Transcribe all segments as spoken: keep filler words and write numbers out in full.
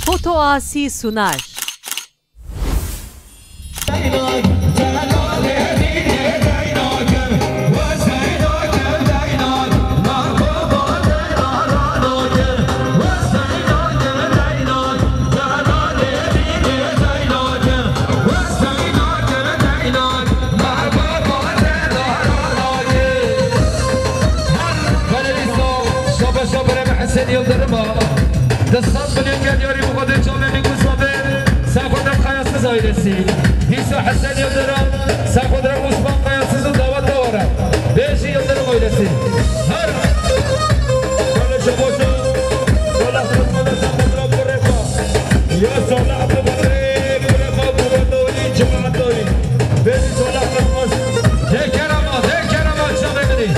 Foto Asi sunar. Belê dîsa şabaşa birê me Hesen Yildirim e. Du sed milyon gel yarî Muqadê Çavê Mîkûsavê, Sexodir Kayasız ailesi. Dîsa Hesen Yildirim, Sexodir Osman Kayasız û daweta were. Bêjî Yildirim ailesi. Her. Belê şabaşa. Salih Kızma da Sexodir Abdurrahman. Ya Salih Abdurrahman, Abdurrahman, Abdurrahman, Abdurrahman. Bêjî Salih Kızma. Dê kerema, dê kerema çavê min î.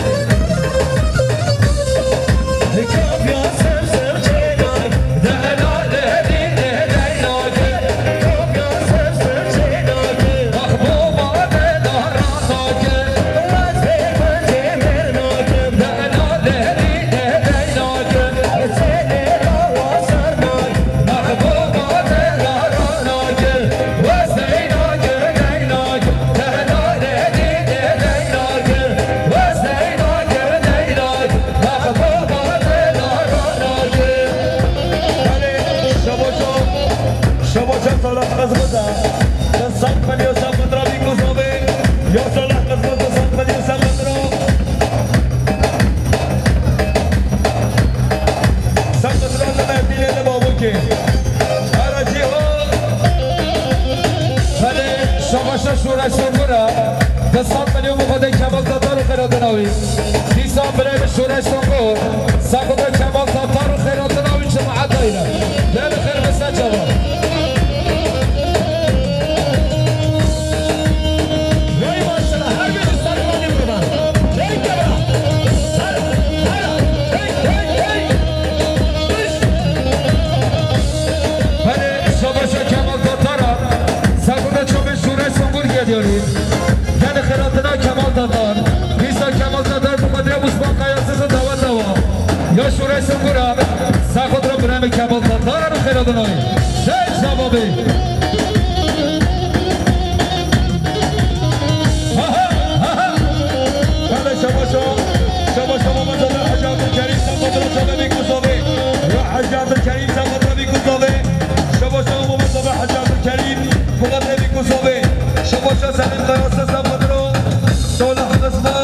Belê, şabaşa, şabaşa Salih Kızma da. Du sed milyon Sexodir Mîkûsavê. Ya Salih Kızma, du sed milyon Sexodir. Sexodir li Merdînê li Bamûkê. Ara Cîhan. Belê, şabaşa Şoreş Songor e. Du sed milyon Muqadê Kemal Tatar û xêratina wî. Dîsa birê min Şoreş Songor. Sexodir Kemal Tatar û xêratina wî cemaeta wî ne. Lê bi xêr bi ser çava. Hey maşallah, her biri sarılanı burada. Hey kebra. Her, her, hey, hey, hey. Üç. Belê, şabaşa Kemal Tatar e. Sexodir Çavê Şoreş Songor geliyor. Gelê xêratina Kemal Tatar. Dîsa Kemal Tatar Muqadê Osman Kayasız û daweta wa. Ya Şoreş Songor e. Sexodir birê min Kemal Tatar û xêratina wî. Hey şababê. Aha, aha. Belê şabaşa, şabaşa Muqadê Hacı Abdülkerim Sexodir Çavê Mîkûsavê. Ya Hacı Abdülkerim Sexodir Mîkûsavê. Şabaşa Muqadê Hacı Abdülkerim Muqadê Mîkûsavê. Şabaşa Selim Kayasız Sexodir. Salih Kızma.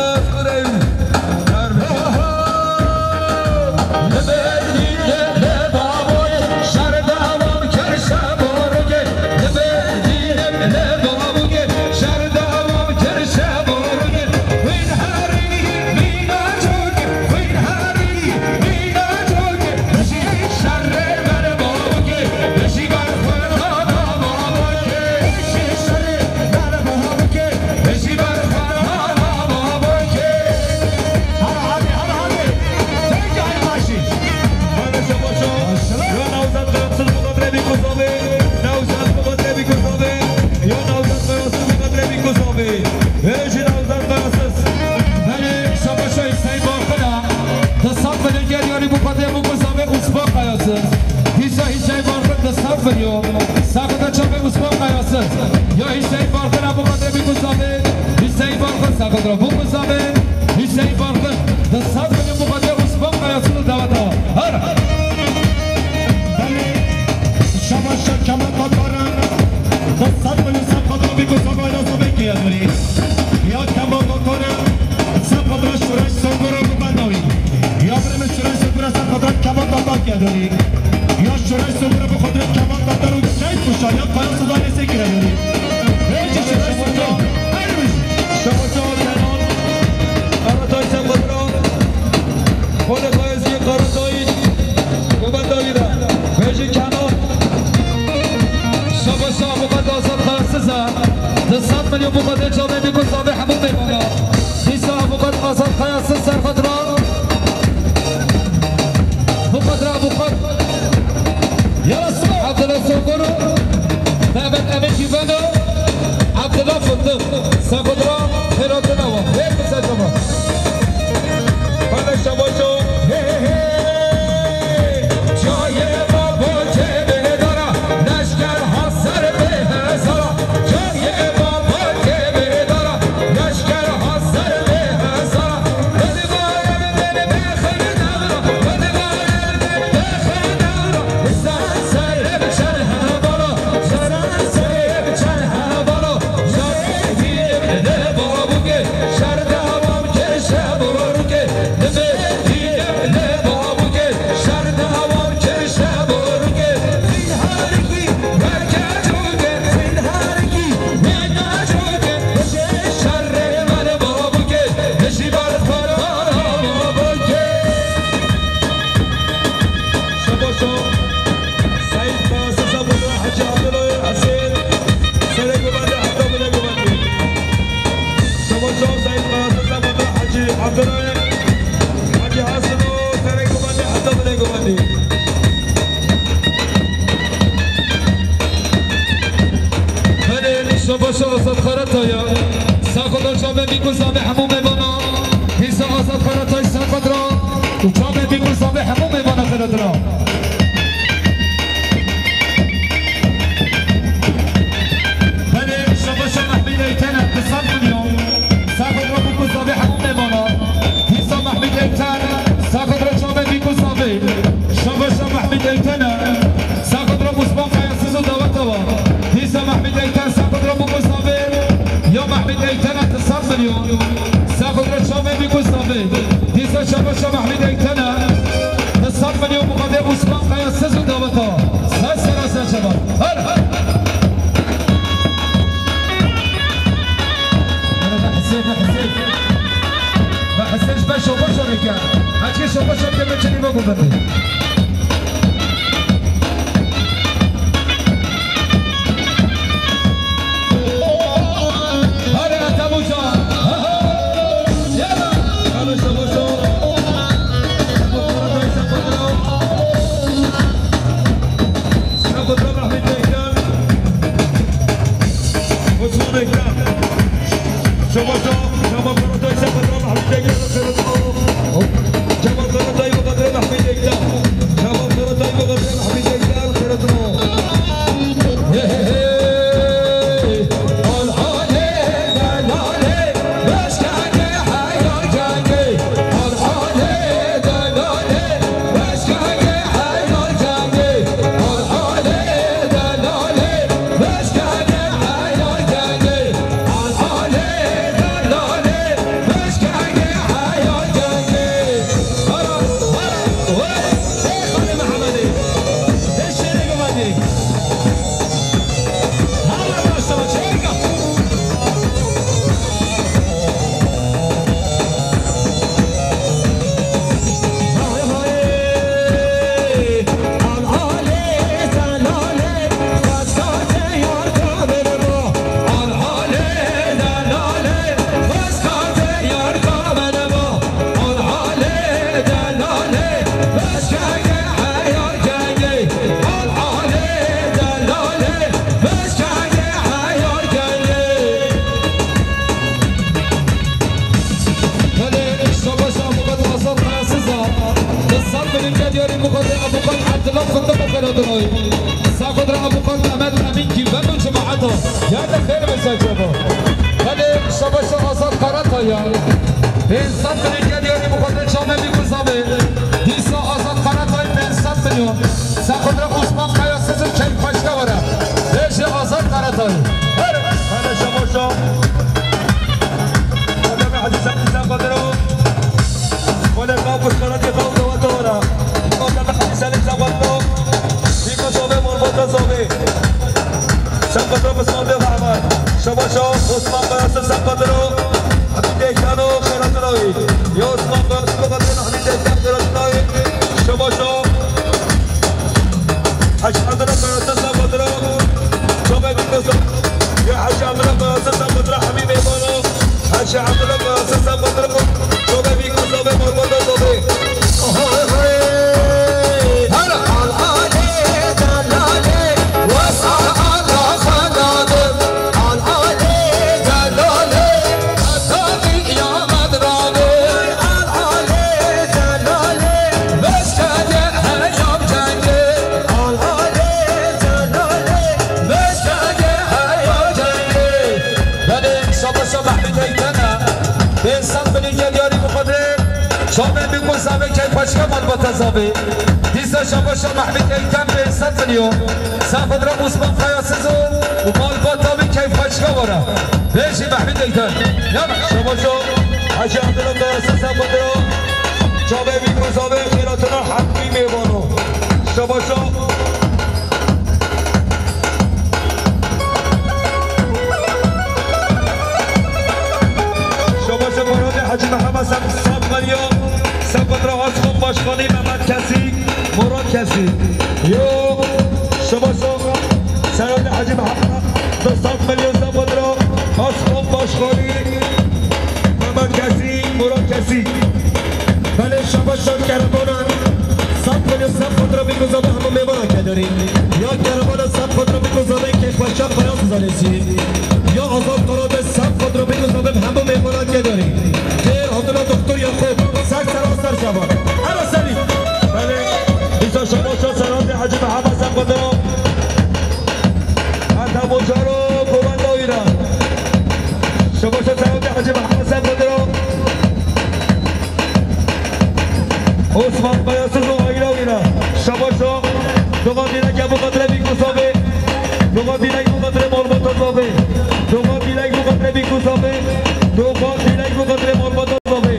Hadi, hadi, hadi. Tek ay başı. Hadi şabaşo. Başla. Ya Navzat Kayasız Muqadê Mîkûsavê. Navzat Muqadê Mîkûsavê. Ya Navzat Kayasız Muqadê Mîkûsavê. Vêjî Navzat Kayasız. Belê şabaşo Hüseyin Barkına. Du sed milyon gel yarî Muqadê Mîkûsavê Osman Kayasız. Dîsa Hüseyin Barkın du sed milyon. Sexodir Çavê Osman Kayasız. Ya Hüseyin Barkın Muqadê Mîkûsavê. Hüseyin Barkın Sexodir Mîkûsavê. Hüseyin Barkın. Du sed milyon Muqadê Osman Kayasız daweta. Her. Belê. Şabaşa Kemal Tatar'ın. Du sed milyon Sexodir Mîkûsavê Ayla Sobekê ya dûrî. Ya Kemal Tatar'ın. Sexodir Şoreş Songor'u bu bedawî. Ya birê min Şoreş Songor'u Sexodir Kemal Tatar ke dûrî. Ya Şoreş Songor'u bi Xwedê Kemal Tatar û Seyîd Kuşa ya Kayasız ailesi kire dûrî. Vêjî Şoreş Songor. Her bijî. Şabaşa Kenan. Karatay Sexodir. Xwedê Kayasız Karatay. Bu bedawî de. Vêjî Kenan. Şabaşa Muqadê Azad Kayasız e. Du sed milyon Muqadê Çavê Mîkûsavê hemû mêvana. Dîsa Avukat Azad Kayasız Sexodir. Muqadê avukat. Yala Sima. Abdullah Songor. Mehmet Emin Cîveno. Abdullah Fındık. Sexodir. Xêratina wa. Hep bize tamam. Hadi şabaşo. Hey, hey, hey. Çayê ma bo çê bêdar. Seyîd Qasisa Budra Hecî Abdullah Hesên, serê guvendê heta binê guvendê. Şebaşo Seyîd Qasisa Budra Hecî Abdullah Hecî Hasan û serê guvendê heta binê guvendê. Belê, şebaşo Azad Karataya. Saxo da çavê bî ku zavê hemû mêvana. Hîsa Azad Karatay saxo da. Û çavê bî ku zavê hemû mêvana xelatira. Belê, şebaşo Mehmîd Eytene, bi sed milyon. Saxo da bî ku zavê hemû mêvana. Hîsa Mehmîd Eytene, saxo da çavê bî ku zavê. Şebaşo Mehmîd Eytene. Saxo da Osman Kayasız û daweta wa. Dîsa Mehmîd Eyten saxo da bû ku zavê. Ya Mehmîd Eyten e, di sed milyon. Saxo da çavê bî ku zavê. Dîsa şebaşo Mehmîd Eyten e. Di sed milyon muqadê Osman Kayasız û daweta wa. Ser sera ser şebaşo. Her her. Ana da Hüseyin, Hüseyin. Ve Hüseyin şebaşo şebaşo reke. Hacı şebaşo şebaşo keme çeni bak o. Belê, şebaşo Abuqat Azad Kayasız a. Di sed milyon ke diyarî muqadê Abuqat Abdullah Fındık xelatinoy. Saxo da Abuqat Mehmet Emin Gilben û cemaeta. Yerde xêr ve ser çaba. Belê, şebaşo Azad Karatay a. Pênc sed milyon ke diyarî muqadê çavê bî ku zavê. Dîsa Azad Karatay pênc sed milyon. Saxo da Osman Kayasız û keyf başka were. Bêje Azad Karatay. Her. Hele şebaşo. Adem Hacı Sen Sen Badro. Wele kapus kanatê xew daweta were. Adem Hacı Sen Sen Badro. Bîka sobê, malbata sobê. Sen Badro, Osman Bey Ahmet. Şebaşo Osman Kayasız Sen Badro. Hemî Dektano xelatinoy. Ya Osman Kayasız Sen Badro, Hemî Dektan xelatinoy. Şebaşo. Hacı Abdullah Kayasız Sen Badro. Çavê bî ku zavê. Ya Hacı Abdullah Kayasız Sen Badro, hemî mêvano. Hacı Abdullah Kayasız Sen Badro. Çavê bî ku zavê, malbata zavê. Belê, şebaşo Mehmîd Eytene. Pênc sed milyon ke diyarî muqadê. Çavê bî ku zavê keyf başka malbata zavê. Dîsa şebaşo Mehmîd Eyten pênc sed milyon. Saxo da Osman Kayasız û, û malbata wî keyf başka were. Bêjî Mehmîd Eyten. Ya şebaşo Hacı Abdullah Kayasız Sen Badro. Çavê bî ku zavê xêlatina hemî mêvano. Şebaşo. Şebaşo Muradê Hacı Mehmet Sen Sen Meryem. Sen Badro Aslan Başkanı Mehmet Kesik. Murad Kesî. Yo, şabaşo, Serhatê Hecî Mihemed, du sed milyon zafodra, Aslan Başxalî, Mehmet Kesî, Murat Kesî. Belê şabaşo kerebonan, sed milyon zafodra bî ku zafê hemû mêvanan kedarî. Ya kerebonan sed fodra bî ku zafê kêfxweşan Beyaz Zanêsî. Ya Azad Karabes sed fodra bî ku zafê hemû mêvanan kedarî. Têr hatina Doktor Yakup, ser sera ser şaban. Hera serî. Belê, îsa şabaşo Serhatê Hecî Mihemed Sefqedira. Ethem û Caro govenda wî re. Şabaşo Serhatê Hecî Mihemed Sefqedira. Osman Kayasız û aîla wî re. Şabaşo. Dogan dînek ya bu qedre bî ku zafê. Dogan dînek bu qedre malbata zafê. Dogan dînek bu qedre bî ku zafê. Dogan dînek bu qedre malbata zafê.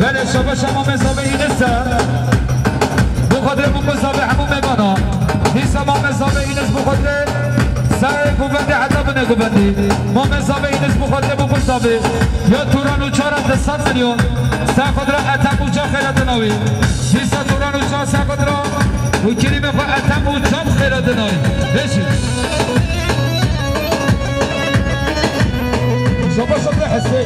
Belê, şabaşo Mamê Zavê Înis e. Bu xatirê bu ku zavê hemû mêvana. Dîsa Mamê Zavê Înis bu xatirê serê govendê heta binê govendî. Mamê Zavê Înis bu xatirê bu ku zavê. Ya Turan û Çara du sed milyon. Ser xatira Ethem û Can xêratina wî. Dîsa Turan û Can ser xatira û kirîmê xwe Ethem û Can xêratina wî. Beşî. Şabaşo Hesê.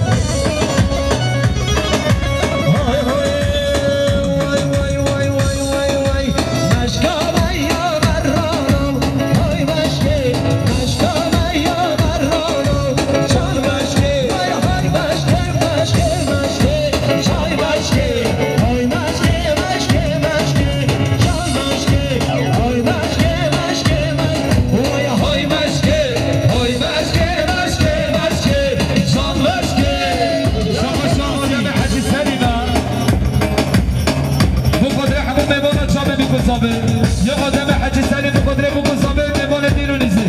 Bu xatirê hemû mêvana çavê bî ku zavê. Ya Ademê Hecî Selîm bu xatirê bû ku zavê mêvanê dîr û nîzî.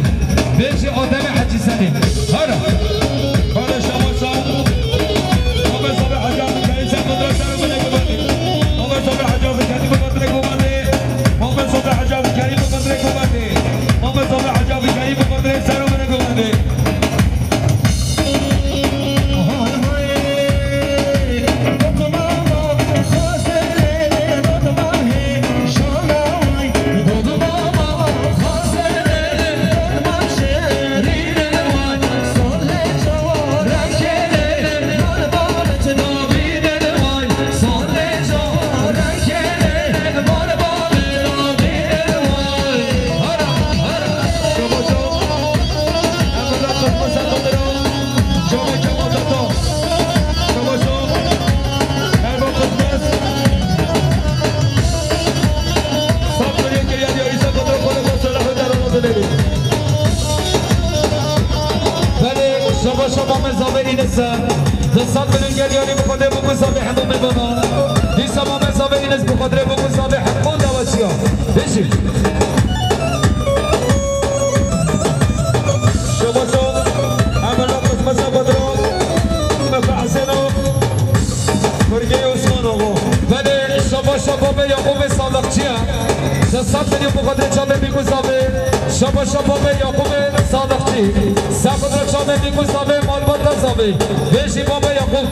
Bêjî Ademê Hecî Selîm. Hara. Hara şabaşo. Mohammed Sabir Hacı Abdülkerim sen kontrol sarı mı ne kumandı? Mohammed Sabir Hacı Abdülkerim bu kontrol kumandı. Mohammed Sabir Hacı Abdülkerim bu kontrol kumandı. Mohammed Sabir Hacı Abdülkerim bu kontrol sarı mı ne kumandı? Belê, şabaşo Mamê Zavê Înis e. Du sed milyon gel yarî bi xwedê bû ku zavê hemû mêvana. Dîsa Mamê Zavê Înis bi xwedê bû ku zavê hemû dawaciya. Bêjî. Şabaşo, Emel Nafis Mesa Badro, Mefa Heseno, Kurgê Osman Oğo. Belê, şabaşo Babê Yaqûbê Sadiqçî ye. Şeş sed milyon bi xwedê çavê bî ku zavê. Şabaşo Babê Yaqûbê Sadiqçî. Sefidra çavê bî ku zavê, malbata zavê. Bêjî Babê Yaqûb.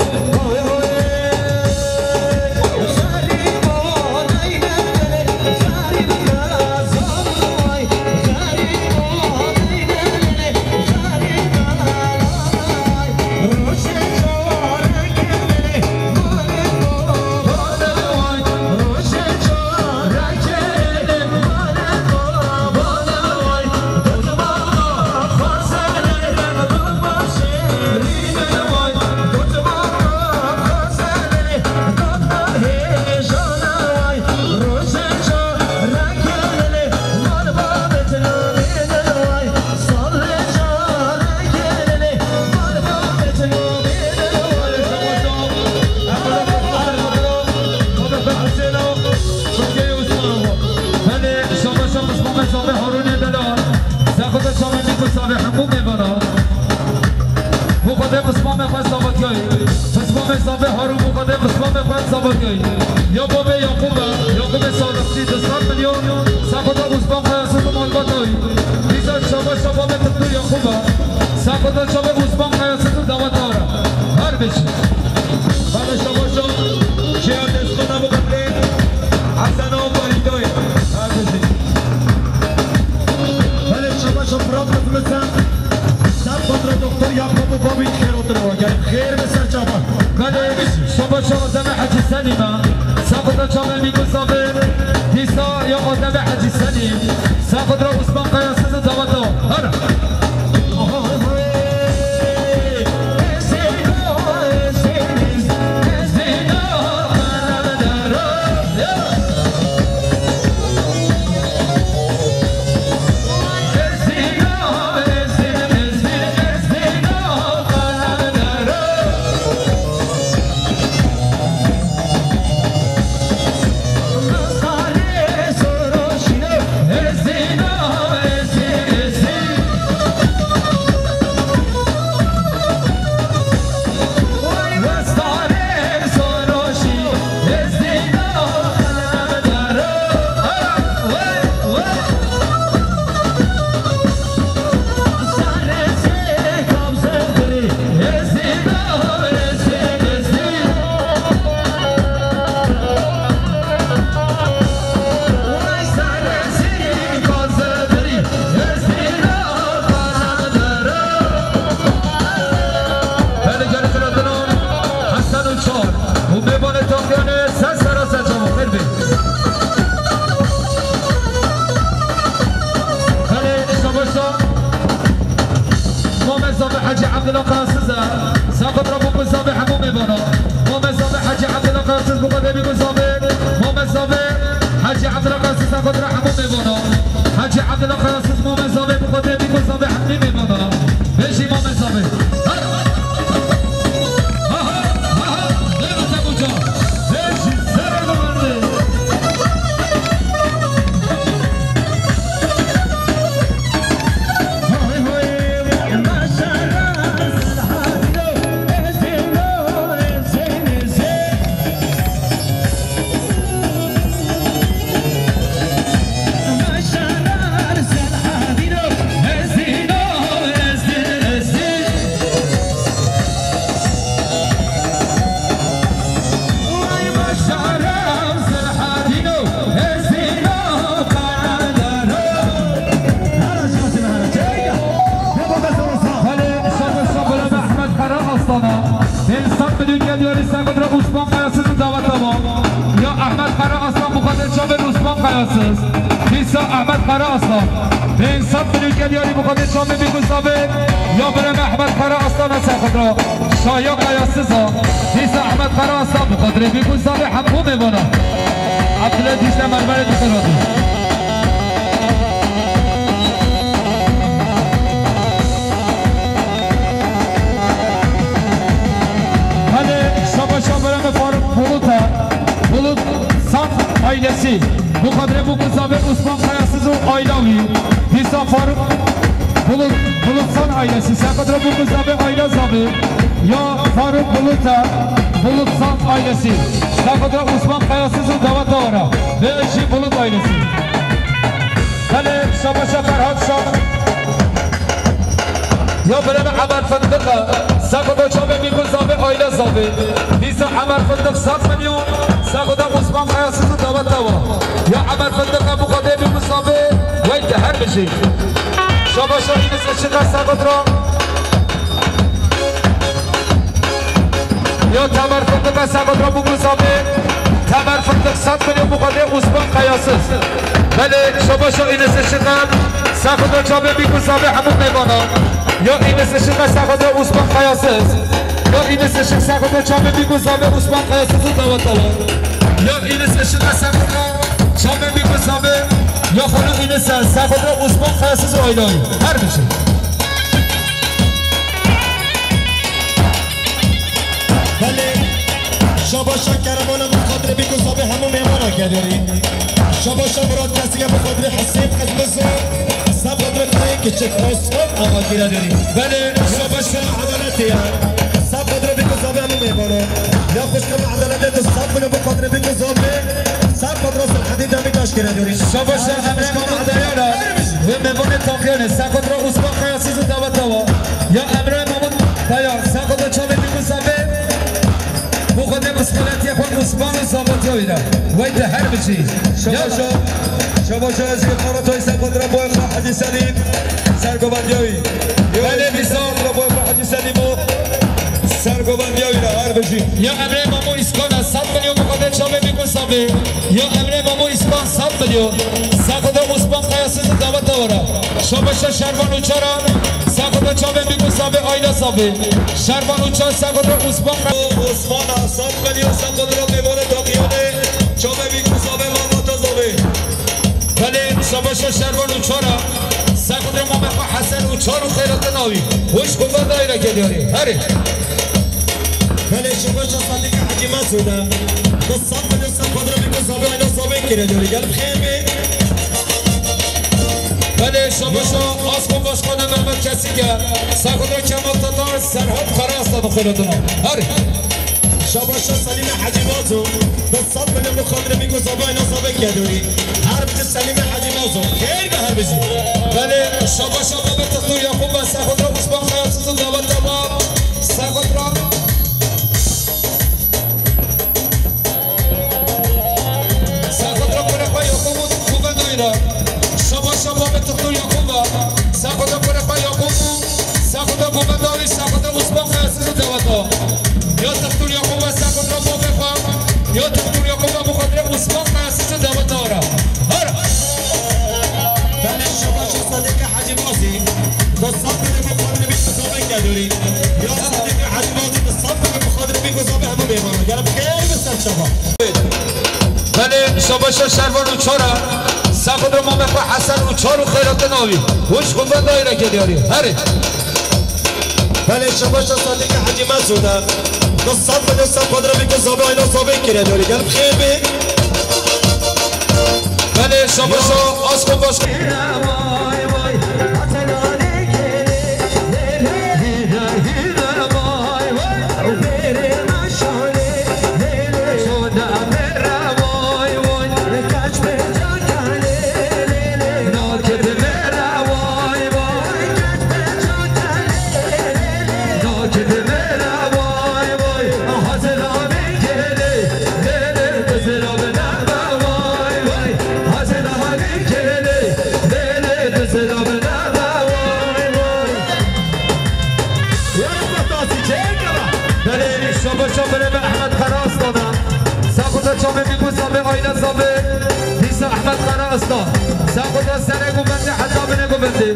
Xwe zavatiyayî. Pismamê Zavê Harûn Muqadê, pismamê xwe zavatiyayî. Ya babê Yaqûb e, Yaqûbê Sadiqçî, du sed milyon, Sexoda Osman Kayasız û malbatayî. Dîsa şabaşa babê Tiktûr Yaqûb e, Sexoda çavê Osman Kayasız û daweta re. Her bijî. Bale şabaşa, şiya destxana bu qetlê, Hesen Ağa Kalîtoyê. Her bijî. Bale şabaşa Fırat Kızmısa. Ser kontra doktor Yakup Bobby xêr otur o. Gel xêr ve ser çapa. Belê, şaba şaba Adem Hacı Selim'e. Sakuda çabê Mîkû Zabê. Dîsa ya Adem Hacı Selim. Sakuda Osman Kayasız dawet o. Her. Belê gelî xiratinan Hesen û Çar û mêvanê Tafyanê ser sera ser çavan xêr bê. Belê şabaşa Mohamed Zabi Hacı Abdullah Kayasız e. Sakutra bu Zabi hemû mêvana. Mohamed Zabi Hacı Abdullah Kayasız bu kadar bir Zabi. Mohamed Zabi Hacı Abdullah Kayasız sakutra hemû mêvana. Hacı Abdullah Kayasız Mohamed Zabi bu kadar bir Zabi hemû mêvana. Beşi Mohamed Zabi. Her. Ha, ha, ha, ha. Levente Buca. Beşi Zerre Levente. Belê, şabaşa Belê Mehmet Kara Aslan'a. Bin sat bin ülke diyoruz, sen kadar Osman Kayasız'ın davet ama. Ya Ahmet Kara Aslan bu kadar çabuk Osman Kayasız. Dîsa Ahmet Kara Aslan. Bin sat bin ülke diyoruz, bu kadar çabuk bir kusabe. Ya Belê Mehmet Kara Aslan'a sen kadar. Şaya Kayasız o. Dîsa Ahmet Kara Aslan bu kadar bir kusabe. Hep bu memana. Abdullah Dîsa mermeri tutar oldu. Hadi şaba şaba Faruk Bulut ha. Bulut San ailesi. Bu kadre bu kıza ve Osman Kayasız o ailevi. Dîsa Faruk Bulut, Bulut San ailesi. Sen kadro bu kıza ve aile zavi. Ya Faruk Bulut ha. Bulut San ailesi. Sen kadro Osman Kayasız o davet avara. Ve eşi Bulut ailesi. Belê, şabaşa Ferhat Şah. Ya Belê Emer Fındık e. Sakoda çabê Mîkû Zabê, aile Zabê. Dîsa Emer Fındık sed milyon. Sakoda Osman Kayasız davet dawa. Ya Emer Fındık e, bu kadar Mîkû Zabê. Weyte her bir şey. Şabaşa Enes Işık'a Sakodra. Ya Temer Fındık e, Sakodra bu Zabê. Temer Fındık sed milyon bu kadar Osman Kayasız. Belê, şabaşa Enes Işık'a. Sakoda çabê Mîkû Zabê hemû mêvana. Ya Enes Işık'a Sakoda Osman Kayasız. Ya Enes Işık Sakoda çabê Mîkû Zabê Osman Kayasız davet dawa. Ya Enes Işık'a Sakoda çabê Mîkû Zabê. Ya xanım Enes Sakoda Osman Kayasız aile. Her bir şey. Belê, şabaşa Keremana bi xatirê Mîkû Zabê hemû mêvana geliyorî. Şabaşa Murat Kesike bi xatirê Hesên Qizmizo, seb xatirê Kayê Kiçik Osman Ağa geliyorî. Belê, şabaşa edaletê ya. Şabaşa Emre Mahmut Dayara ve Memoli Takyanê, Sekotra Usman Kayasız daveta wa. Ya Emre Mahmut Dayar, Sekotra Çavê Bîku Sabê, bu kadar psikolatiye xwe Usman Sabatiya wî de. Wey te her biçî. Şabaşa, şabaşa ez ê Karatay Sekotra Boyka Hacı Selim, Sergobandiya wî. Belê, Sekotra Boyka Hacı Selim o. Sergobandiya wî de her biçî. Ya Emre Mahmut İskana, sed milyon bu kadar Çavê Bîku Sabê. Ya Emre Mamo Îspan sed milyon. Sakoda Osman Kayasız davet davara. Şabaşa Şervan Uçara. Sakoda Çavê Bîku Sabê Ayna Sabê. Şervan Uçar Sakoda Osman Kay- Osman sed milyon Sakoda Mevore Takiyane. Çavê Bîku Sabê Mamata Sabê. Belê Şabaşa Şervan Uçara. Sakoda Mame Hasan Uçar û Xeyratın Avi. Hoş kuba daire geliyor. Hadi. Belê Şabaşa Sadika Hacı Masud. Sed milyon Sakoda Bîku Sabê Ayna Sabê kire diyor. Gel xêr be. Belê şabaşa Asko Başkanı Mehmet Kesik e. Sakoda Kemal Tatar Serhat Karaaslan xêratına. Her. Şabaşa Selime Hacı Mazo. Sed milyon Sakoda Bîku Sabê Ayna Sabê kire diyor. Her bizi Selime Hacı Mazo. Xêr be her bizi. Belê şabaşa Mehmet Tatar Yakup ve Sakoda Osman Kayasız'ın davet ama Sakoda Sakotra Korepa Yakubu Kuba Dayra. Şaba şaba ve Doktor Yakuba. Sakotra Korepa Yakubu. Sakotra Kuba Dayra. Sakotra Osman Kayasız'ı davata. Ya Doktor Yakuba Sakotra Korepa. Ya Doktor Yakuba Mukadre Osman Kayasız'ı davata ara. Har. Belê şaba şaba Sadika Hacı Mazi. Sed milyon Sakotra Bîku Sabê kire diyor. Ya Sadika Hacı Mazi. Sed milyon Sakotra Bîku Sabê hemû mêvana. Gel xêr be ser çava. Belê, şabaşa Şervan Uçara, Sakotra Mame Xwe Hesen Uçar û Xeyratın Avi. Hoş kuba daire geliyor. Hadi. Belê, şabaşa Sadika Hacı Mesud'a. Sed milyon Sakotra Bîku Sabê Ayna Sabê kire diyor. Gel xêr be. Belê, şabaşa Asko Başkan. Belê, şabaşa birê me Ehmed Karaaslan e. Sakoda Çavê Bîku Sabê Ayna Sabê. Dîsa Ehmed Karaaslan. Sakoda serê guvendê heta binê guvendê.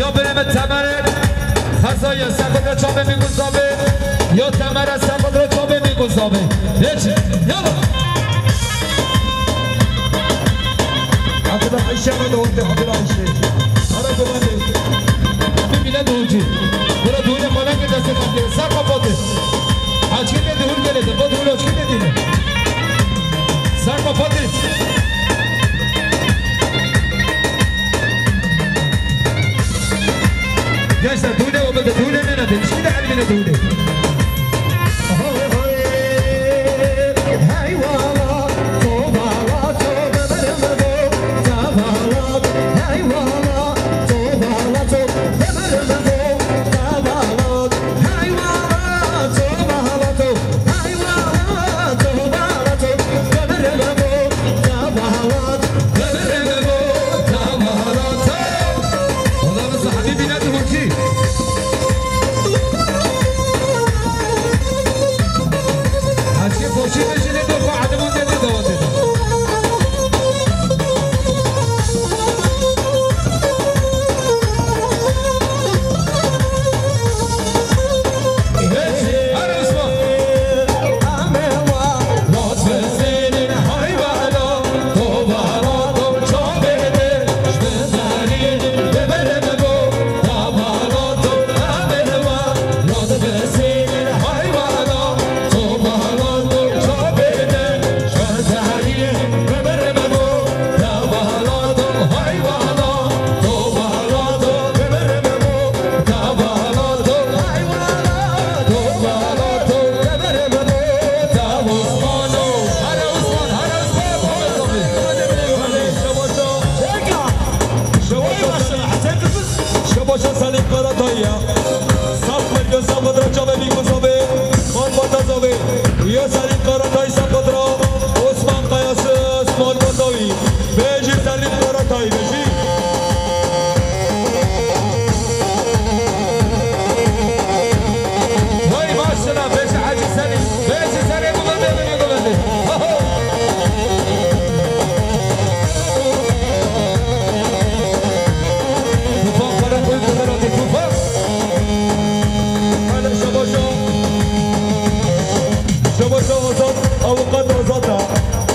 Ya birê me Temerê Xezayê. Sakoda Çavê Bîku Sabê. Ya Temerê Sakoda Çavê Bîku Sabê. Geç. Yala. Hatırla Ayşe mi doğurdu? Hatırla Ayşe. Ara guvendê. Bî bîle doğucu. Bura doğuyla falan ki deste kapıyor. Sağ kapatı. Açık dedi, hul geledi. Bu hul açık dedi. Sağ kapatı. Gençler, duyla o bende, duyla ne ne demiş? Bir de elbine duyla.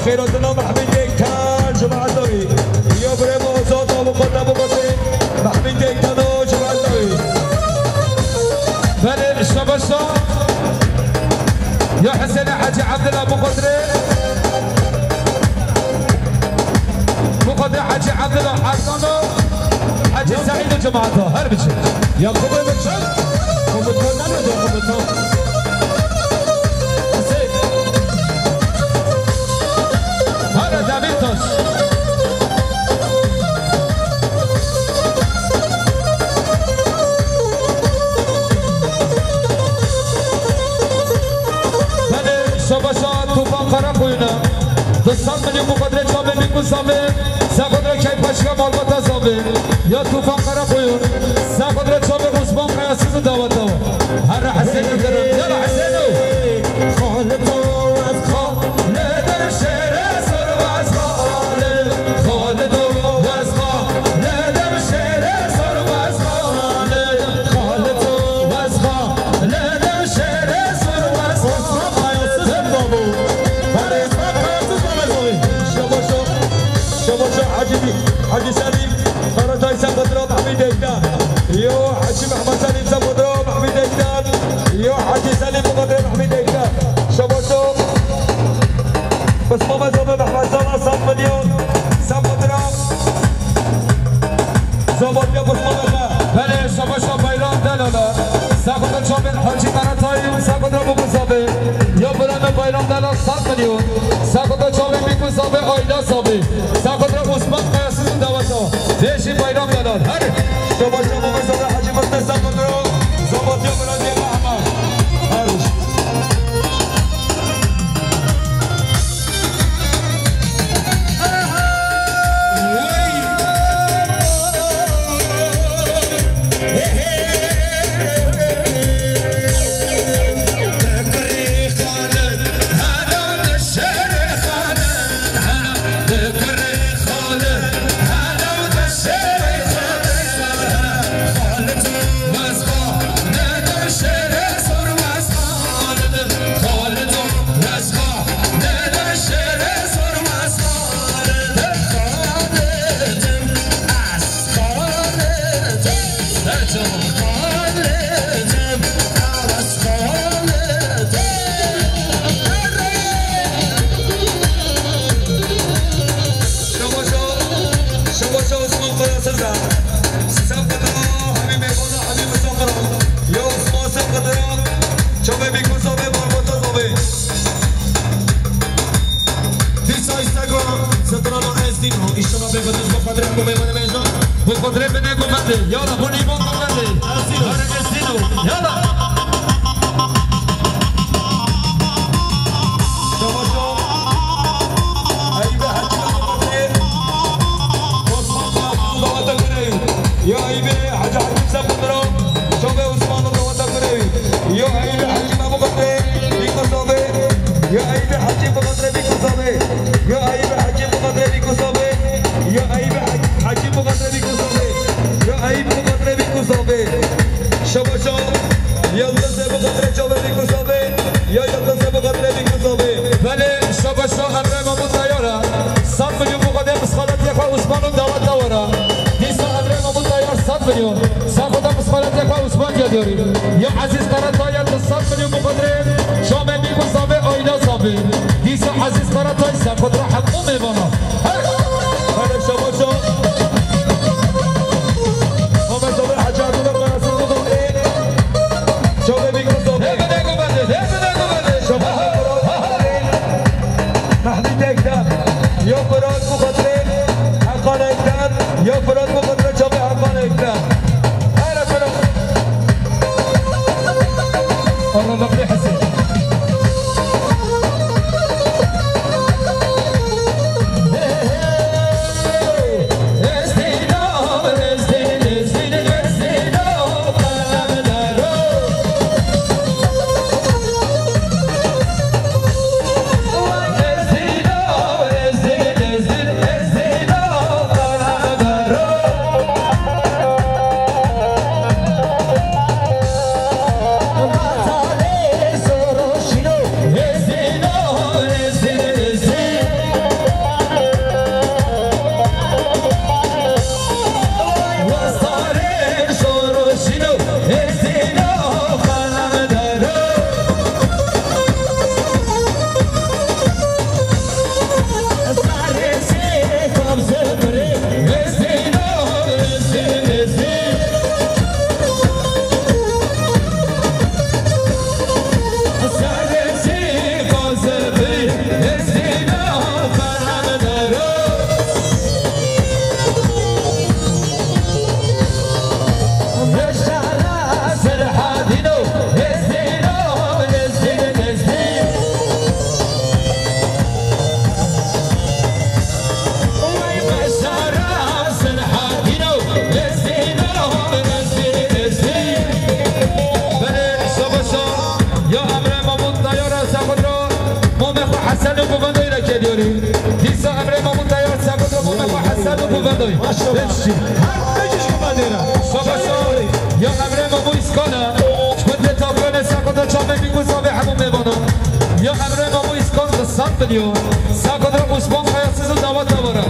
Xêratina Mehmîd Dektan, cemaat dawî. Ya birê me Azad, avukata bixwazê. Mehmîd Dektan o, cemaat dawî. Belê, şabaşa. Ya Hesênê Hecî Ebdila bixwatirê. Bixwatirê Hecî Ebdila Erdano. Hecî Seîd û cemaata her biçim. Yakubê biçim. Komutan nane de komutan. Hesê. Hara Demîrtaş. Belê, şabaşa Tufan Karakoyun'a. Du sed milyon bu kadre çavê Mîkû Zavê. Sen kadre key paşka malbata Zavê. Ya Tufan Karakoyun. Sen kadre çavê Osman Kayasız'ı davata. Her Hesên'e derim. Yala Hesên'o. Xalito ez xalidê şêrê sor ez xalid. Xalito ez xalidê şêrê sor ez xalid. Xalito ez xalidê şêrê sor ez xalid. Osman Kayasız babu. Her Osman Kayasız babu. Şabaşo. Şabaşo Hacı, Hacı Selim. Karatay Sempatra Mehmîd Ekta. Yo Hacî Mehmed Selîm Sempatra Mehmîd Ekta. Yo Hacî Selîm Sempatra Mehmîd Ekta. Şabaşo. Bismame Zabe Mehmed Sala sed milyon. Sempatra. Zabatya Bismame. Belê, şabaşa Bayram Delala. Sempatra Çamên Hacî Karatay, Sempatra Buku Zabe. Ya birame Bayram Delal sed milyon. Sempatra Çamên Buku Zabe, Ayla Zabe. Sempatra Osman Kayasız dawata. Bêjî Bayram Delal. Her. Şabaşa Mehmet Sabri Hacı Mutlu Sempatra. Zabatya Belediye Mahma. Her. Şabaşa, şabaşa Osman Kayasız da. Sempatra, hemî mêvana, hemî misafira. Ya Osman Sempatra, çavê Bîkû Zabê, Barbata Zabê. Dîsa Instagram, strana Ezdîno. Înşallah bê bi tişt, bi xatirê hemû mêvanê me jî. Bi xatirê binê ku me dê. Yala, hûn îman ku me dê. Ezdîno. Hare Ezdîno. Yala. Şabaşo. Eybe Hecî Mehmedê. Osman Kayasız dawete kirê. Ya Eybe Hecî Hecî Sempatra. Çavê Osman dawete kirê. Ya Eybe Hecî Mehmedê. Bîkû Zabê. Ya Eybe Hecî Mehmedê Bîkû Zabê. Ya Eybe Hecî Mehmedê Bîkû Zabê. Ya Eybe Hecî Mehmedê Bîkû Zabê. Ya Eybe Mehmedê Bîkû Zabê. Şabaşo. Yıldızê Mehmedê çavê Bîkû Zabê. Ya Yıldızê Mehmedê Bîkû Zabê. Belê, şabaşo Emre Mahmut Tayara. Sed milyon bu kadar misqalat yaka Osman'ın davet davara. Dîsa Emre Mahmut Tayar sed milyon. Sen kadar misqalat yaka Osman geliyor. Ya Aziz Karatay ya sed milyon bu kadar. Şamê Bîkû Zabê, Ayla Zabê. Dîsa Aziz Karatay sen kadar hemû mêvana. Her. Her şabaşo. Ahmet Zabê, Hacı Abdullah Kayasız bu da. Çavê Bîkû Zabê. Hep de gubede, hep de gubede. Şabaşo. Mehmet Ekdar, ya Fırat bu kadre, Hakan Ekdar, ya Fırat bu kadre, çavê Hakan Ekdar. Hele Fırat. Allah Bekri Hüseyin. Hesen û Guvendoyê re kediyorî. Dîsa emrê Mamû Teyar Sekot re Mamê xwe Hesen û Guvendoyê. Maşallah. Her beş kişi Guvendê re. Şabaş. Ya emrê Mamû Îskana. Gundê Tafyonê Sekot re çavê Bîk û Savê hemû mêvana. Ya emrê Mamû Îskan di sed milyon. Sekot re Osman Kayasız û Dawet Dawara.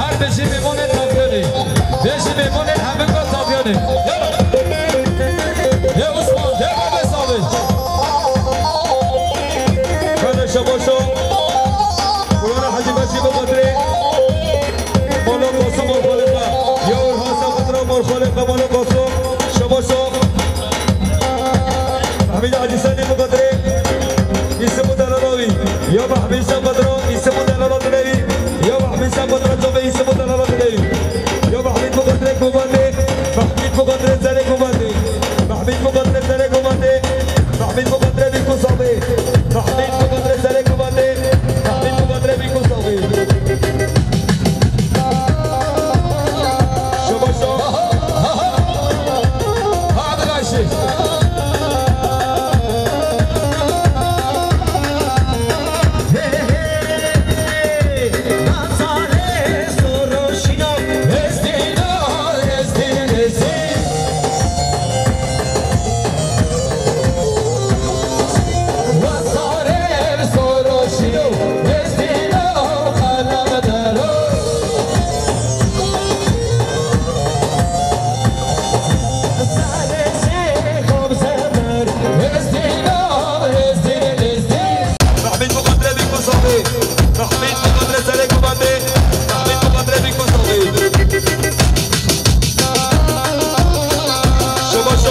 Her bijî mêvanê Tafyonê. Bijî mêvanê Heminga Tafyonê. Ya. Ê Osman, dê Mamê Savê. Kane şabaşo. Kurana Hacı Beşî bu kadri. Molo Kosu Morxolika. Ya Orhan Sakatra Morxolika Molo Kosu. Şabaşo. Mahmud Hacı Seni bu kadri. İsmu Delalovi. Ya Mahmud Sakatra, İsmu Delalovi. Ya Mahmud Sakatra, Cobe İsmu Delalovi. Ya Mahmud bu kadri, bu kadri. Mahmud bu kadri, Zerek bu kadri. Mahmud Muqadres serê Gumandê. Mahmud Muqadres Bîk û Savê. Mahmud Muqadres serê Gumandê. Mahmud Muqadres Bîk û Savê. Şabaş. Hadi karşı. Mahmud Muqadres Bîk û Savê. Mahmud Muqadres serê Gumandê. Mahmud Muqadres Bîk û Savê. Şabaş.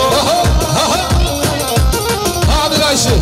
Hadi karşı.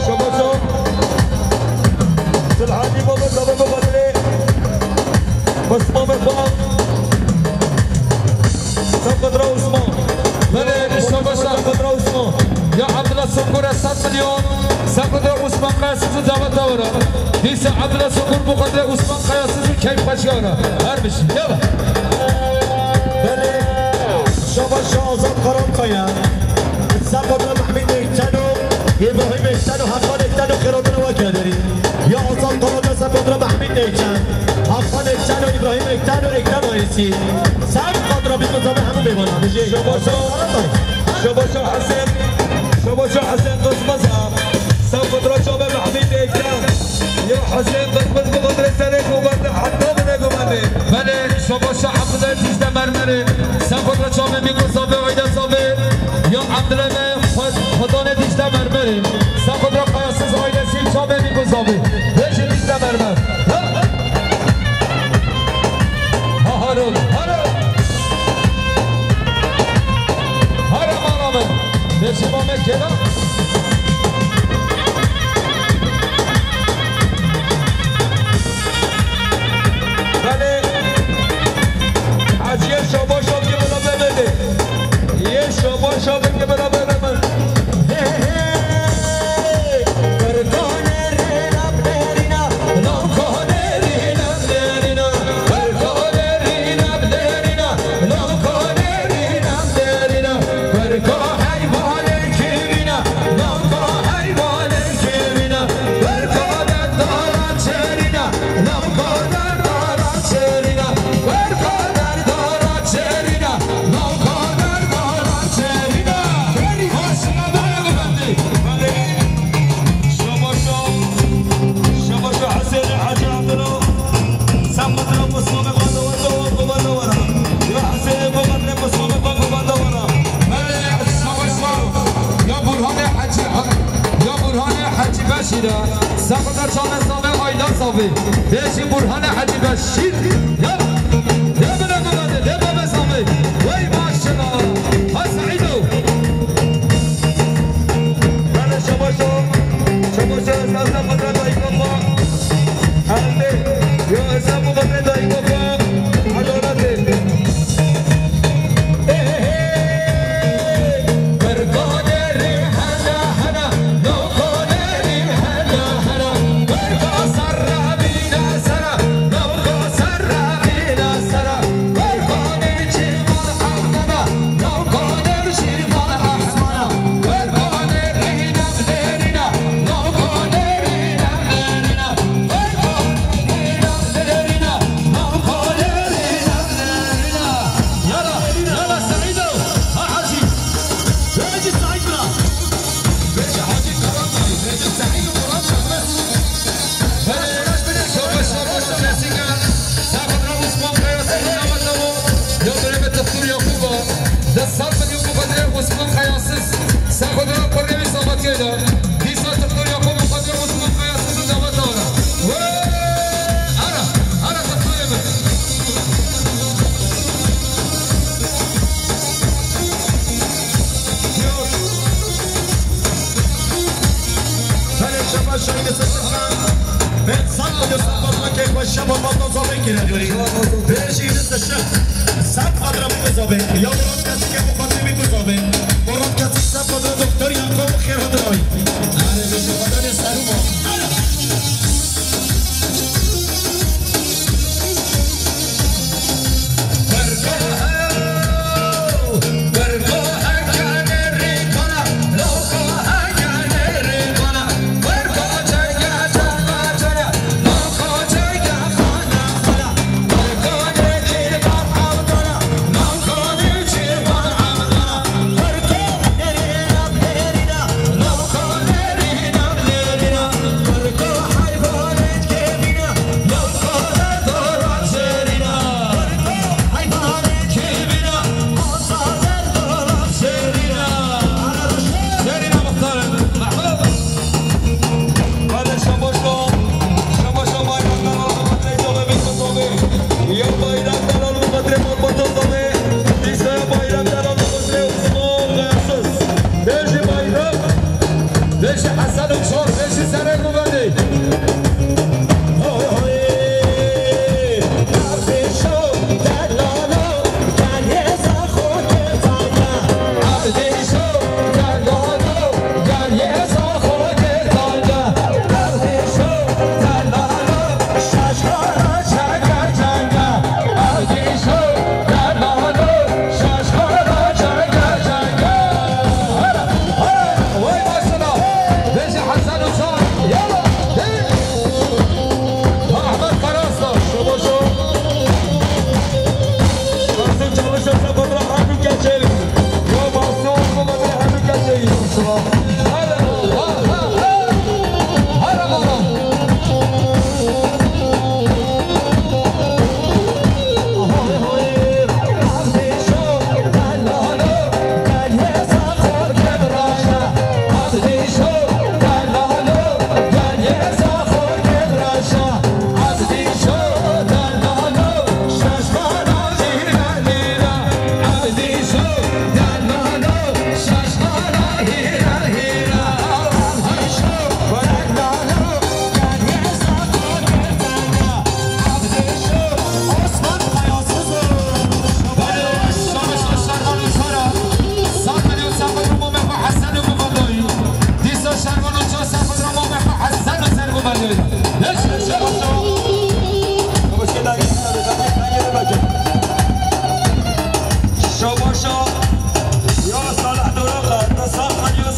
Şabaş. Silahî baba, baba, baba, Osman Mefa. Sefqetra Osman. Belê, şabaş. Sefqetra Osman. Ya Abdullah Sungur e sed milyon. Sefqetra Osman Kayasız û Dawet Dawara. Dîsa Abdullah Sungur bu kadar Osman Kayasız û Keyf Xweşiyara. Her bir şey. Yala. Belê, şabaş Azad Karankaya. Sefqetra Mehmet Ekten û Îbrahîm Ekten û Hakan Ekten û xêratina we kederî. Ya Azad Karankaya, Sefqetra Mehmet Ekten. Hakan Ekten û Îbrahîm Ekten û Ekten Ayesi. Sefqetra Bîk û Savê hemû mêvana. Bijî. Şabaşa. Şabaşa Hesen. Şabaşa Hesen Qızmaza. Sefqetra çavê Mehmet Ekten. Ya Hesen Qızmaz bu kadar serê Gumandê heta bine Gumandê. Belê, şabaşa Abdullah Dicle Mermerê. Sefqetra çavê Bîk û Savê, Ayda Savê. Ya Abdullah me. Xwe-, Xwedanê Dicle Mermerê. Sefqetra Kayasız ailesi çavê Bîk û Savê. Beşê Dicle Mermer. Ha? Ha, harol, harol. Hara mala min. Beşê Mamed Kela. Belê. Haciyê şabaş avcı bula bemedê. Yê şabaş avcı bula bemedê. Xwedê çamen zavê, ayda zavê. Bêjî Burhanê Hecî Beşîr. Ya, ya bile bibade, ya bebe zavê. Wey maşallah. Ha Seîdo. Bele şabaşo. Şabaşo, ez lazem bidre dayîka xwe. Hemdê. Yo, ez lazem bidre dayîka xwe. Edaletê. Yala, yala Seîdo, ha Hacî. Bêjî Seîd bira. Bêjî Hacî Karan dayî, bêjî Seîd û Murat Şahmez. Belê, şabaş, şabaş, şabaş, Jessica. Saxo dira Osman Kaya, Seîd Ahmet Namo. Ya dönemê Doktor Yakuba. Dest sağ bin, Yakuba dira Osman Kayasız. Saxo dira Kurnevi Sabatiyeda. Dîsa Doktor Yakuba dira Osman Kayasız, Sabatara. Ara, ara, Doktor Yakuba. Belê şema şahî sesirna. Ben sat milyon sat fazla kek ve şema fazla zabe kire diyoruz. Bêjî yine seşe. Sat fazla bu zabe. Ya Murat Kesik ya bu Fatih bir zabe. Murat Kesik sat fazla doktor ya bu kere de. Hadi bir şey fazla ne sarı bu. Bêjî Hesen û Çor, bêjî serê Mûvedê. Vay maşallah. Bêjî Hesen Uçar. Yala. Hey. Ahmet Karaslan. Şoboşo. Masum çalışırsa Badra Hanım geçelim. Ya Masum bu Badra Hanım geçelim. Hala. Ha, ha, ha. Hala baba. Şabaşa. Ya Salih Duran, ya Salih Duran,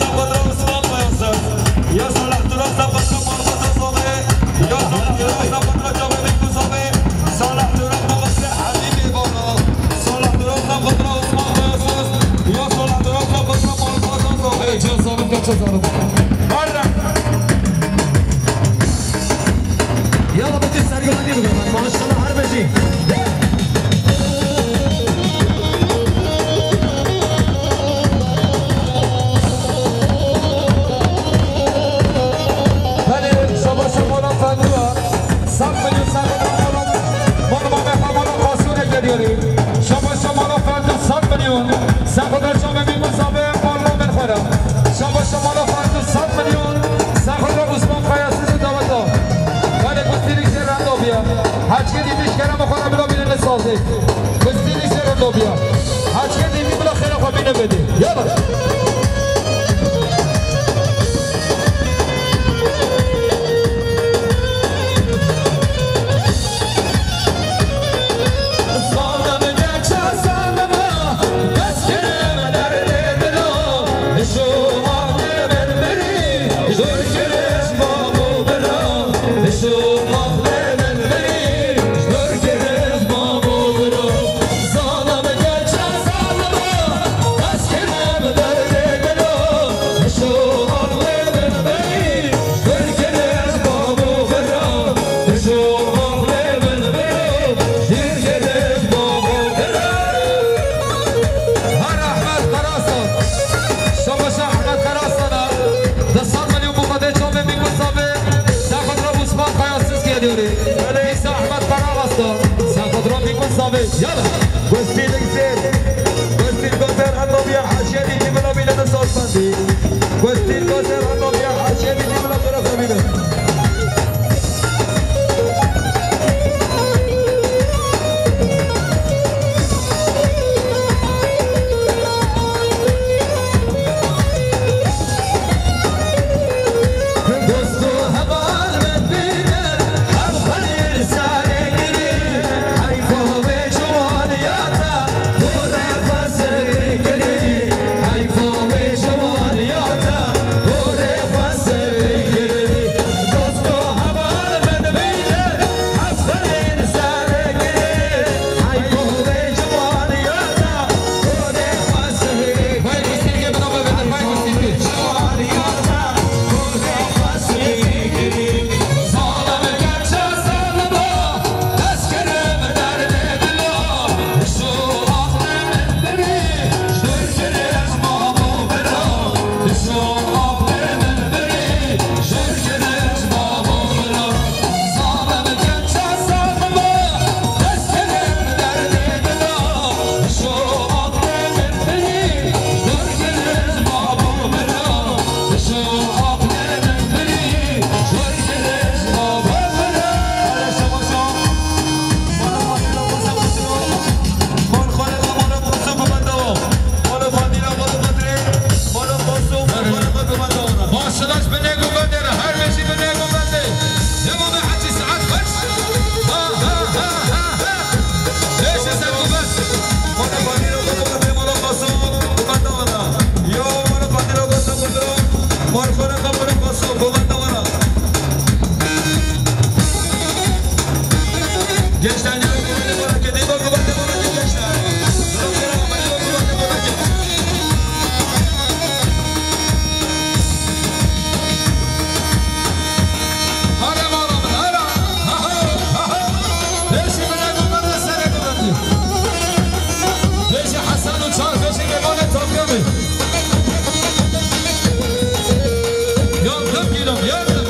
Yala, bütün sergiler gibi. Maşallah, her bêjî. Belê, şabaş Belê. Îsa Ehmed Karaxasta. Sefet Rabî Kusavi. Yala. Gustî Liksêr. Gustî Gozer, Etobiya Heşerî, Dîvila Mînete Sazmendî. Gustî Gozer, Etobiya Heşerî, Dîvila Mînete. Maşalaş binê guvendê re, her beşî binê guvendê. Devam et, Hacı Saat, kaç? Ha, ha, ha, ha, ha. Beşi sen guven. Mala Fadîl o guven, mala Faso, guven de vana. Yo, mala Fadîl o guven, guven. Mala Fadîl o guven, guven de vana. Gençler, ne yapıyor? Bana gel, bana gel, gençler. Hare mala min, hare. Ha, ha, ha, ha. Beşi bile bunlar da sene kadar diyor. Beşi Hasan Uçar, beşi Kemal Topyamı. Yandım gülüm, yandım.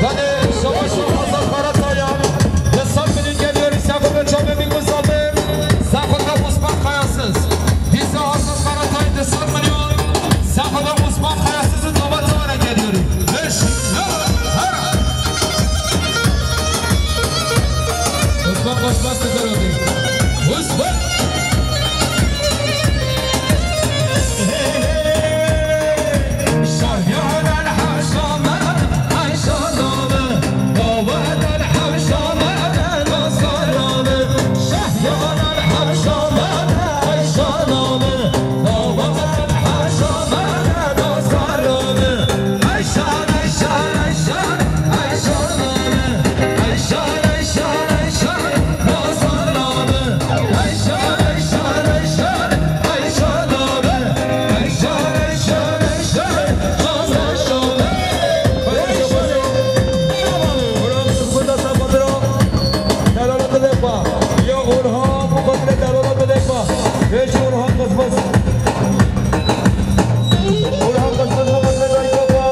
Hadi savaşın Hasan Karatayan. Yasal günün geliyor. Sefo ve Çamı bir Mustafa. Sefo ve Osman Kayasız. Dîsa Hasan Karatay, di sed milyon. Sefo ve Osman Kayasız'ın damatı olarak geliyor. Beş, dört, her. Osman Koçmaz Kızaroldu. Osman. Orhan Kızmaz bu kadar ayıp kafa.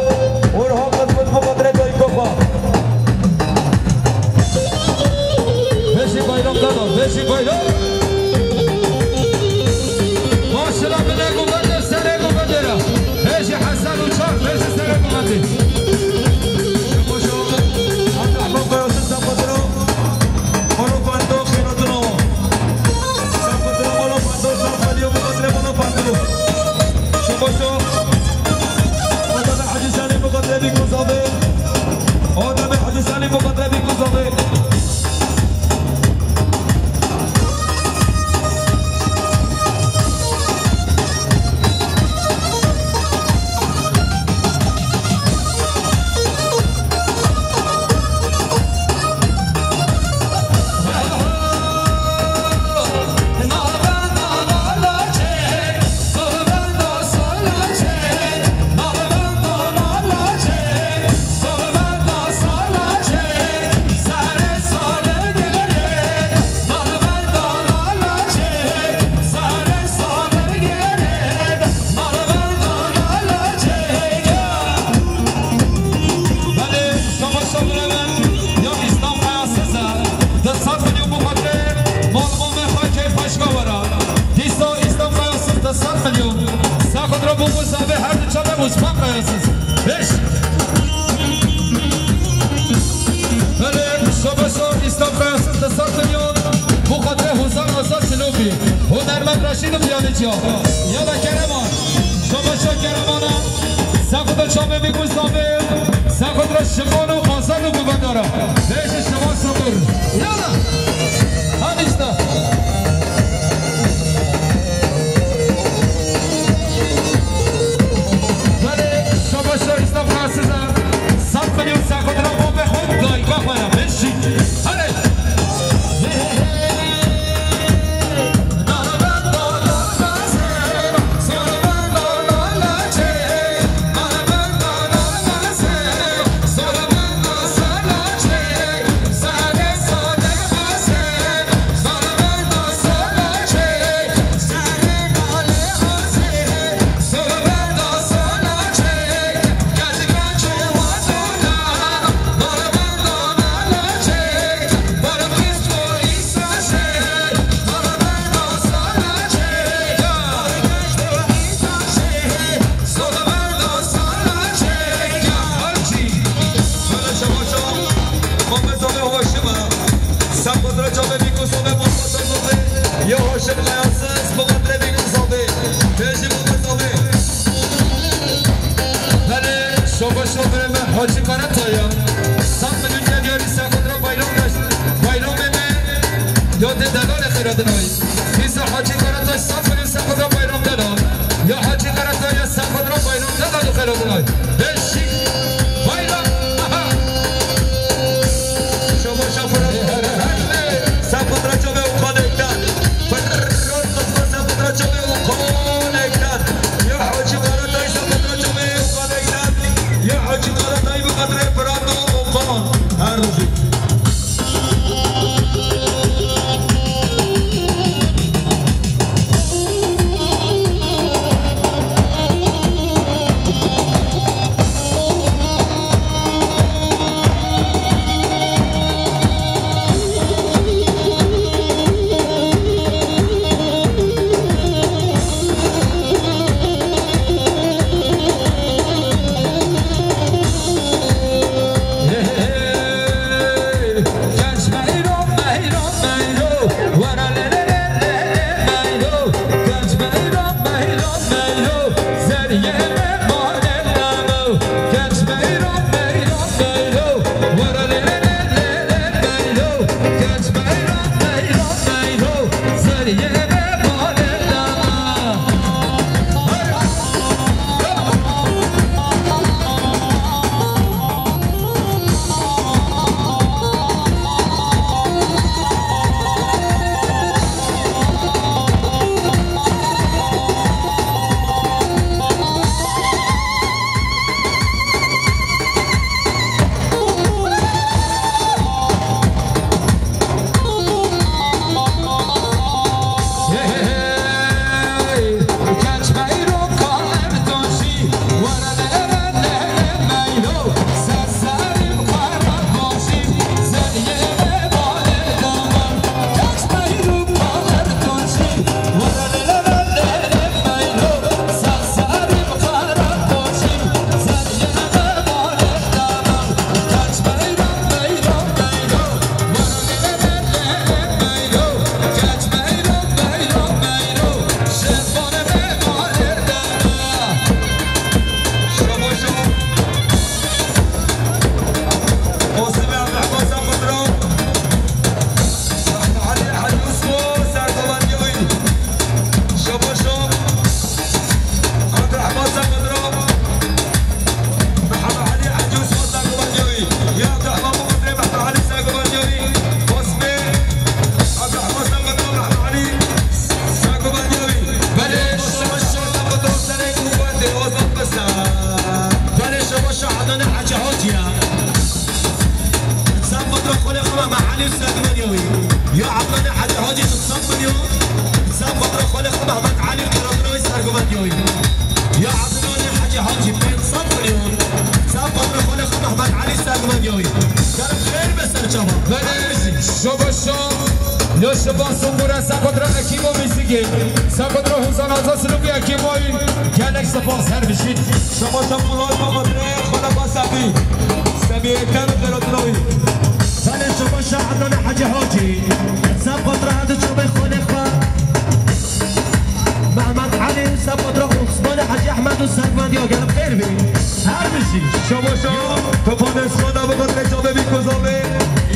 Orhan Kızmaz bu kadar ayıp kafa. Beşi bayramda da, beşi bayram. Maşallah, bine kubbedir, sene kubbedir. Asa Silopî, hunermend Reşîd û Piyaniçya. Yala Kereman, şabaşa Keremana, sexutra çavê Mîkû Sabê, sexutra Şimon û Hasan û Guvendara. Beşi şima sabir. Yala. Hadi işte. Belê, şabaşa işte Fransız. Sed milyon sexutra babê xwe, dayika xwe ya. Beşi. Hadi. Belê, şoba şoberê me Hacî Karatay ya. Sed milyon gel yarî sexutra bayram, bayramê me yadê delalê xeyradinayî. Dîsa Hacî Karatay sed milyon sexutra bayram dela. Ya Hacî Karatay ya sexutra bayram dela du xeyradinayî. Beşik bayram. Aha. Şoba şoberê me. Sexutra çavê û kanektan. Pırr, kızma sexutra çavê û kanektan. Ya Hacî Karatay sexutra çavê û kanektan. Ya Hacî Karatay bi qedrê Brando Okan. Her rojê. Belê şebaşa Adana Hacı Hacı ya. Sen fatra xole xema Mehali Serdivan yawi. Ya Adana Hacı Hacı sen milyon. Sen fatra xole xema Mehmet Ali Kırımlı Serdivan yawi. Ya Adana Hacı Hacı pênc sed milyon. Sen fatra xole xema Mehmet Ali Serdivan yawi. Kerem xeyr be ser çava. Belê şebaşa. Yo şebaşa Sungura, sen fatra Ekîmo Mizigê. Sen fatra Huzan Azas Luki Ekîmoyî. Gelek sefa ser bişît. Şebaşa Polat Babatrê, Xala Basabi. Semiyeten Xerotroyî. Belê şebaşa Adana Hacı Hacı. Sen fatra hadi çabê xole Ya gelim xêr bê. Her bijî. Şabaşa. Topanes xwe da bi xatirê çavê Bîkû Zavê.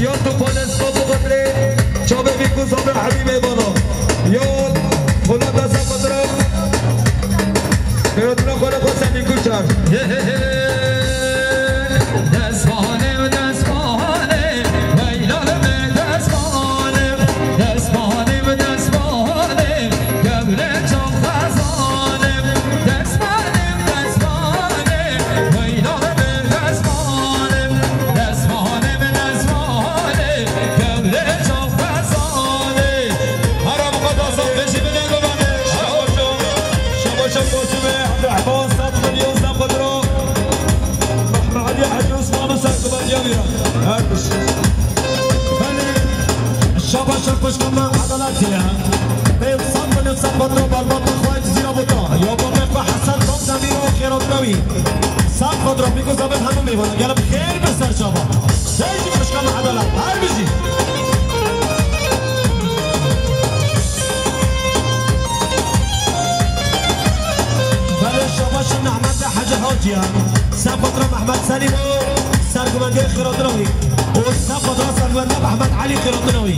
Ya Topanes xwe bi xatirê çavê Bîkû Zavê Hebî mêvana. Ya Polat Hasan Xatirê. Xêratîna xwe re xwe Semî Kuçer. Destvanê, destvanê, Leyla be destvanê, destvanê, destvanê, Kevre çav xezanim, destmanim, destmanim, weyla be destmanim, destmanim, destmanim, kevre çav xezanim. Hera bi xwe da saf beşî bine gumanê. Şabaşo, şabaşo Kosimê, Abdurrahman, sed milyon sed xwe diro. Mehmet Ali Hacı Osman'ı sen guman ya bira. Her bir şey. Belê, şabaşa xweşka me edalet heye. Pênc sed milyon sed xwe diro berbatê xwe Cizîra Bota. Ya babê xwe Hesen Tom Demîr û xêratîna wî. Sed xwe diro Bîkû Zavê hemû mêvana. Gelek xêr be ser çava. Seyîdî xweşka me edalet. Her bijî. Belê şabaşa Nehmete Hecî Haciya. Sed xwe diro Mehmet Selîm û sergumendiyê xêratîna wî. Û sed xwe diro sergumendiya Mehmet Elî xêratîna wî.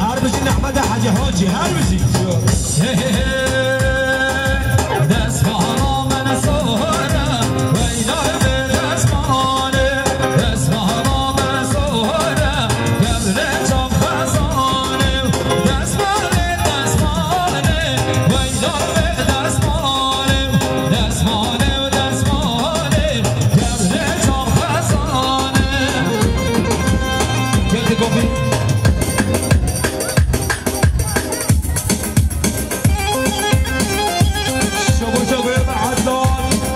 Her bijî Nehmete Hecî Hacî, her bijî. Destmala min sor e, weyla be destmala, destmala min sor e, kevre çav xezane, destmala, destmala, weyla be destmala. Destmale, destmale, kevre çav xezane. Geldi kopî. Şabaşa be Adnan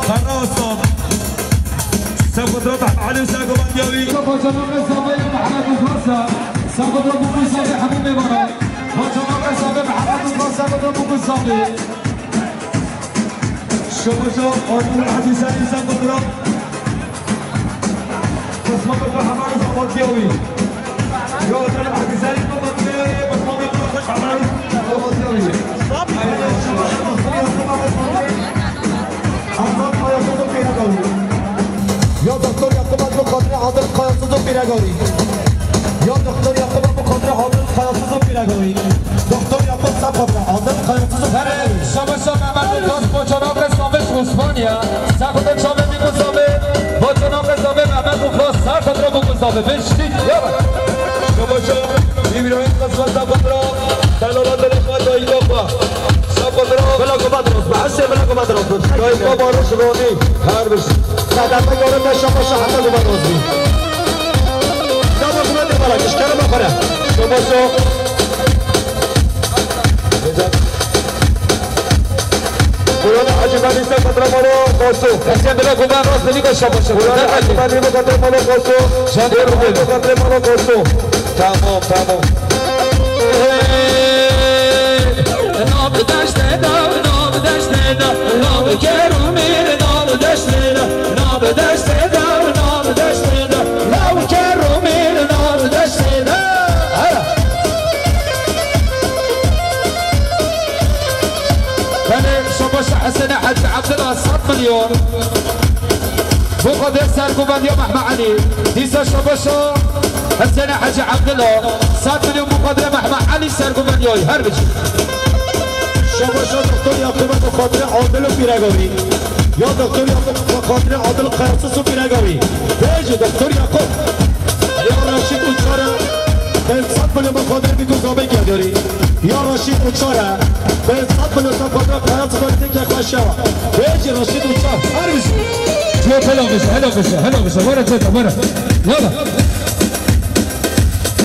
Karaaslan. Sed xwe diro Mehmet Elî Sergumandiya wî. Şabaşa be Mehmet Muhasa. Sed xwe diro Mehmet Sabî Hemî Mêvana. Şabaşa be Mehmet Muhasa. Sed xwe diro Mehmet Sabî. Şabaşa Artur Hecî Selîm Sempatra. Qismeta Qehreman Zamantiya wî. Ya Artur Hecî Selîm Sempatra, qismeta Qehreman Zamantiya wî. Azad Kayasız û Pîrega wî. Ya Doktor Yakup Adil Kadri Adil Kayasız û Pîrega wî. Ya Doktor Yakup Adil Kadri Adil Kayasız û Pîrega wî. Doktor Yakup Sempatra Adil Kayasız û Pîrega wî. Şabaşa Mehmet Ukas, Boçanakê Sabê Osmaniye. Sed xwe diro çavê Bîkû Zavê, Boçanakê Zavê Mehmet Ukas, sed xwe diro Bîkû Zavê. Beşît, ya. Şabaşa Îbrahîm Qasma, sed xwe diro, delala dilê xwe, dayika xwe. Sed xwe diro. Bila ku Badros be, hesê bila ku Badros be. Dayika Baroş Ronî, her bir şey. Sedefe göre de şabaşa heta ku Badros be. Şabaşa Mehmet Barak, işkere me xwe re. Şabaşa. Kur'an Hacı Bey ise Kadramano Kosu. Esen bile kuman rast bile şabaşa. Kur'an Hacı Bey ise Kadramano Kosu. Can Kur'an Hacı Kadramano Kosu. Tamam, tamam. Nav deşte da, nav deşte da, nav kerumir, nav deşte da, nav deşte da, nav deşte da, nav kerumir, nav deşte da. Ha. Belê, şabaşa Hesene Hacı Abdullah, sed milyon. Bu kadar serguvendiya Mehmet Ali. Dîsa şabaşa Hesene Hacı Abdullah, sed milyon bu kadar Mehmet Ali serguvendiya. Her bir şey. Şabaşa Doktor Yakup'a bu kadar Adil Piregovi. Ya Doktor Yakup bu kadar Adil Kayasız Piregovi. Bêjî Doktor Yakup. Ya Reşîd Uçar'a pênc sed milyon bi xatir Bîkû Zavê kerdorî. Ya Reşîd Uçar'a pênc sed milyon bi xatir Kayasız Piregovi. Bêjî Reşîd Uçar. Her bir şey. Yok, helal olsun, helal olsun, helal olsun. Were, were, were. Yala.